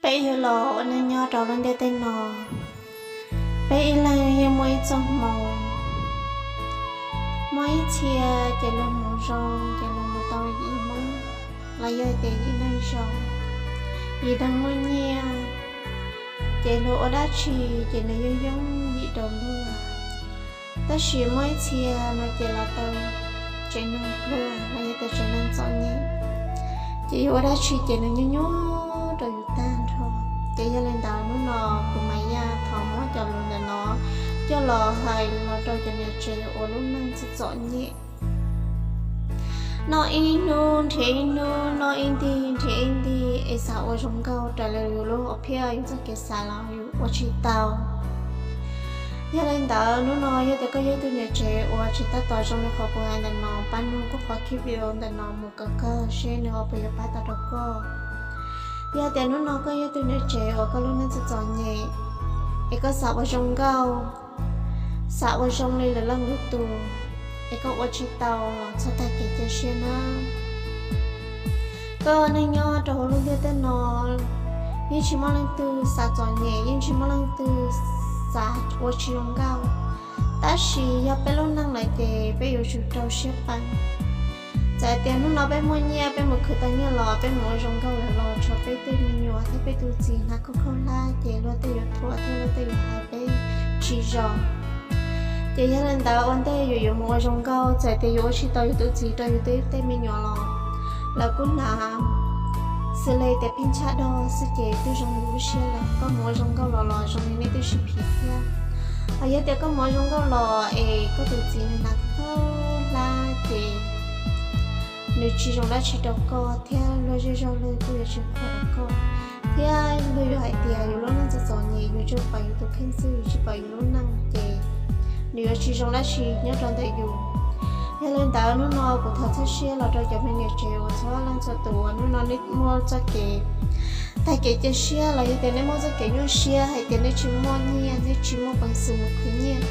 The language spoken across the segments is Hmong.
Peb yug los ua neej nyob rau lub ntiaj teb no, peb ib leeg yeej muaj ib txoj hmoo. Muaj ib txhia ces luag hmoov zoo ces luag mus tau yim Hmoob, los yog tias yim neeg zoo, yim neeg muaj nyiaj, ces luag ua dab tsi ces nws yeej yooj yim rau luag. Tab sis muaj ib txhia no ces los tau tsev neeg pluag los yog tias tsev neeg txom nyem, ces yus ua dab tsi ces nws nyuaj nyuaj rau yus tag nrho. Ces yog li ntawd hnub no kuv mas yaj thov muab cov lus ntawm no coj los hais los rau cov niam tsev uas lub neej txom txom nyem, noj ib hnub nrhiav ib hnub, noj ib nti nrhiav ib nti, es xav ua zoo nkauj raws li yus lub hom phiaj yus txoj kev xav los yus ua tsis tau. Yog li ntawd hnub no yog tias koj yog ib tug niam tsev uas tsis tab tom zoo li qhov kuv hais ntawm no, pab nug kuv qhov clip video ntawm no mus kom kawg seb nws ho puas yuav pab tau rau koj. Yog tias hnub no koj yog ib tug niam tsev uas koj lub neej txom txom nyem, es koj xav ua zoo nkauj, xav ua zoo li lwm leej lwm tus, es koj ua tsis tau los txhob tag kev cia siab nawb. Koj neej nyob rau hauv lub ntiaj teb no, yeej tsis muaj leej twg xav txom nyem, yeej tsis muaj leej twg xav ua tsis zoo nkauj. Tab sis yog peb lub neej lawm ces peb yuav tsum rau siab peem. Txawm tias hnub no peb muaj nyiaj, peb mus khwv tau nyiaj los peb mus ua zoo nkauj lawm los tshuav peb tej me nyuam thiab peb tus txiv hnav khaub khaub hlab ces luag tej yuav thuam thiab luag tej yuav hais peb tsis zoo. Ces yog li ntawd ua ntej yus yuav mus ua zoo nkauj, txawm tias yus ua tsis tau yus tus txiv rau yus tej me nyuam los lawv kuj hnav xws li tias pheej tshaj dog xwb ces twb zoo yus lub siab lawm. Koj mus ua zoo nkauj los los zoo li nej twb sib phim thiab. Hos yog tias koj mus ua zoo nkauj los es koj tus txiv nws hnav khaub hlab ces nws tsis zoo dab tsi rau koj thiab luag zej zog luag kuj yuav tsis qhuas rau koj. Thiab luag yuav hais tias yus lub neej txom txom nyem, yus tsuas pom yus tus kheej xwb, yus tsis pom yus lub neej ces nws yuav tsis zoo dab tsi nyob rau ntawm yus. Yog li ntawd hnub no kuv thov txhawb siab los rau cov me niam tsev uas txhua leej txhua tus uas hnub no nej muaj txoj kev tag kev cia siab los yog tias nej muaj txoj kev nyuaj siab hais tias nej tsis muaj nyiaj, nej tsis muaj peev xwm mus khwv nyiaj.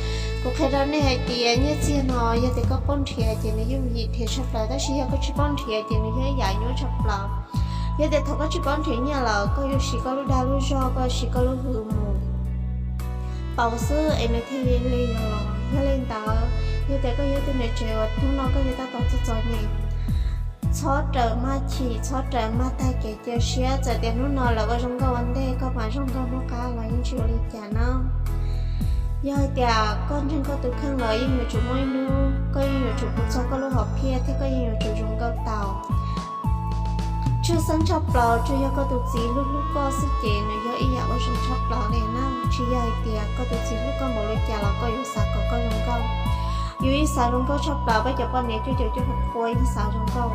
Kuv qhia rau nej hais tias nyiaj txiag no yog tias koj paub nrhiav ces nws yooj yim nrhiav tshaj plaws, tab sis yog koj tsis paub nrhiav ces nws yog ib yam nyuaj tshaj plaws. Yog tias thaum koj tsis paub nrhiav nyiaj lawm koj yuav siv koj lub dag lub zog, koj yuav siv koj lub hws mus pauv xwb es nws thiaj li yuav los. Yog li ntawd, yog tias koj yog tus niam tsev uas hnub no koj yog tab tom txom txom nyem, txhob rawm maj chim, txhob rawm maj tag kev cia siab. Txawm tias hnub no lawv ua zoo nkauj ua ntej, koj mas zoo nkauj hnub qab los yeej tsis ua li cas na. Yog hais tias koj ntseeg koj tus kheej los yeej yuav tsum muaj ib hnub koj yeej yuav tsum puv txog koj lub hom phiaj thiab koj yeej yuav tsum zoo nkauj tau. Tshwj xeeb tshaj plaws tsuas yog koj tus txiv hlub hlub koj xwb ces nws yog ib yam uas zoo tshaj plaws li na. Tsis yog hais tias koj tus txiv hlub koj npaum li cas los koj yuav xav kom koj zoo nkauj. Yus yeej xav zoo nkauj tshaj plaws, peb cov poj niam cuaj caum cuaj qhua yeej xav zoo nkauj.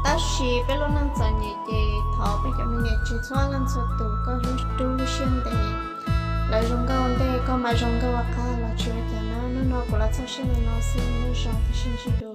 Tab sis peb lub neej txom nyem ces thov peb cov me niam tsev txhua leej txhua tus koj rub lub siab ntev. Lawv zoo nkauj ua ntej, koj mas zoo nkauj ua qab los tsis ua cas na. Hnub no kuv los txog siab li no xwb, nyob zoo, tab sis ntsib dua.